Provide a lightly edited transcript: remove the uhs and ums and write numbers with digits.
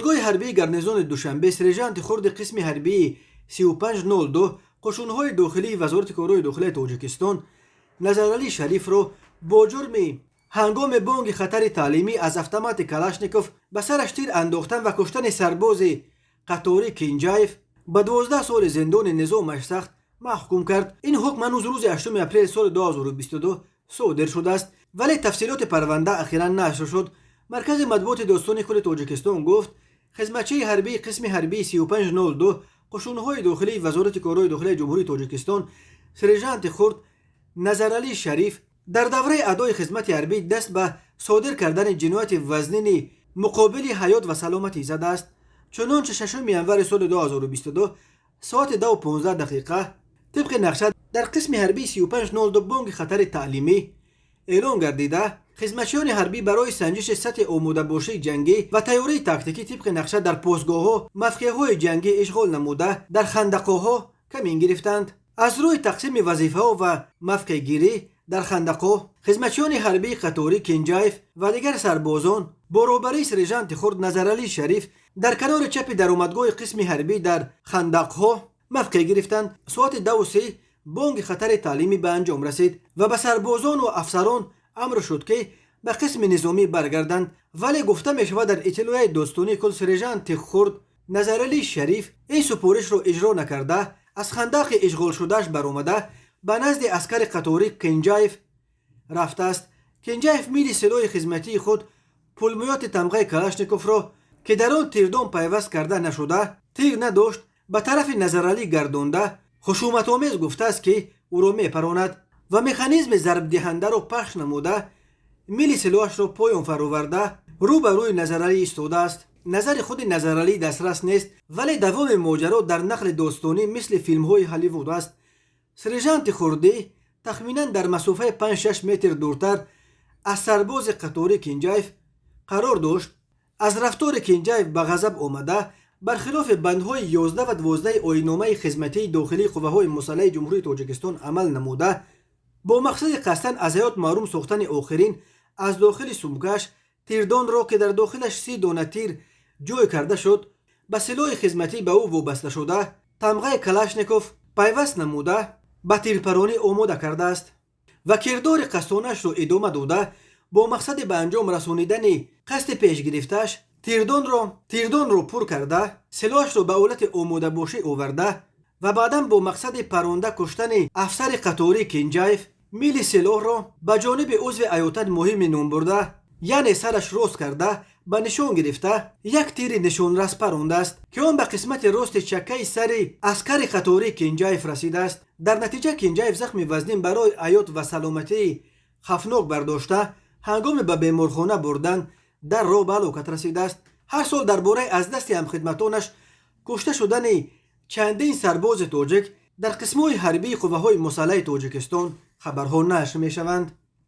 Додгоҳи ҳарбии гарнизони Душанбе сержанти хурди қисми ҳарбии 3502 қушунҳои дохилии Вазорати корҳои дохилаи Тоҷикистон Назаралӣ Шарифро бо ҷурми ҳангоми бонги хатари таълимӣ аз автомати Калашников ба сараш тир андохтан ва куштани сарбози қаторӣ Кинҷаев ба 12 соли зиндони низомаш сахт маҳкум кард. Ин ҳукм ҳанӯз рӯзи 8 апрели соли 2022 содир шудааст, вале тафсилоти парванда ахиран нашр шуд. Маркази матбуоти Додситонии кулли Тоҷикистон гуфт, хизматчии ҳарбии қисми ҳарбии 3502 қушунҳои дохилии Вазорати корҳои дохилияи Ҷумҳурии Тоҷикистон сержанти хурд Назаралӣ Шариф дар давраи адои хизмати ҳарбӣ даст ба содир кардани ҷинояти вазнини муқобили ҳаёт ва саломатӣ задааст. Чунончи 6 январи соли 2022 соати 2:15 дақиқа тибқи нақша дар қисми ҳарбии 3502 бонги хатари таълимӣ эълон гардида, хизматчиёни ҳарбӣ барои санҷиши сатҳи омодабошии ҷангӣ ва тайёрии тактикӣ тибқи нақша дар постгоҳҳо мавқеъҳои ҷангӣ ишғол намуда, дар хандақоҳо камин гирифтанд. Аз рӯи тақсими вазифаҳо ва мавқеъгирӣ дар хандақҳо, хизматчиёни ҳарбии қаторӣ Кенҷаев ва дигар сарбозон бо роҳбарии сержанти хурд Назаралӣ Шариф дар канори чапи даромадгоҳи қисми ҳарбӣ дар хандақҳо мавқеъ гирифтанд. Соати 2:30 бонги хатари таълимӣ ба анҷом расид ва ба сарбозону афсарон амр шуд, ки ба қисми низомӣ баргарданд. Вале, гуфта мешавад дар иттилояи Додситонии кул, сержанти хурд Назаралӣ Шариф ин супоришро иҷро накарда, аз хандақи ишғолшудааш баромада, ба назди аскари қаторӣ Кенҷаев рафтааст. Кенҷаев мили силоҳи хизматии худ, пулемёти тамғаи Калашниковро, ки дар он тирдон пайваст карда нашуда, тир надошт, ба тарафи Назаралӣ гардонда, хушуматомез гуфтааст, ки ӯро мепаронад, ва механизми зарбдиҳандаро пахш намуда, мили силоҳашро поён фароварда, рӯ ба рӯи Назаралӣ истодааст. Назари худи Назаралӣ дастрас нест, вале давоми моҷаро дар нақли достонӣ мисли филмҳои Ҳолливуд аст. Сержанти хурдӣ тахминан дар масофаи 5-6 метр дуртар аз сарбози қаторӣ Кенҷаев қарор дошт. Аз рафтори Кенҷаев ба ғазаб омада, бархилофи бандҳои 11 ва 12 Оинномаи хизматии дохилии қувваҳои мусаллаҳи Ҷумҳурии Тоҷикистон амал намуда, бо мақсади қасдан аз ҳаёт маҳрум сохтани охирин, аз дохили сумкаш тирдонро, ки дар дохилаш 30 дона тир ҷой карда шуд, ба силоҳи хизматӣ ба ӯ вобасташуда тамғаи Калашников пайваст намуда, ба тирпаронӣ омода кардааст ва кирдори қасдонаашро идома дода, бо мақсади ба анҷом расонидани қасди пешгирифтааш тирдонро пур карда, силоҳашро ба ҳолати омодабошӣ оварда ва баъдан бо мақсади паронда куштани афсари қаторӣ Кенҷаев мили силоҳро ба ҷониби узви ҳаётан муҳими номбурда, яъне сараш рост карда, ба нишон гирифта, як тири нишонрас парондааст, ки он ба қисмати рости чаккаи сари аскари қатории Кенҷаев расидааст. Дар натиҷа Кенҷаев захми вазнин барои ҳаёт ва саломатии хавфнок бардошта, ҳангоми ба беморхона бурдан дар роҳ ба ҳалокат расидааст. Ҳар сол дар бораи аз дасти ҳамхидматонаш кушта шудани чандин сарбози тоҷик дар қисмҳои ҳарбии қувваҳои мусаллаҳи Тоҷикистон хабарҳо нашр мешаванд.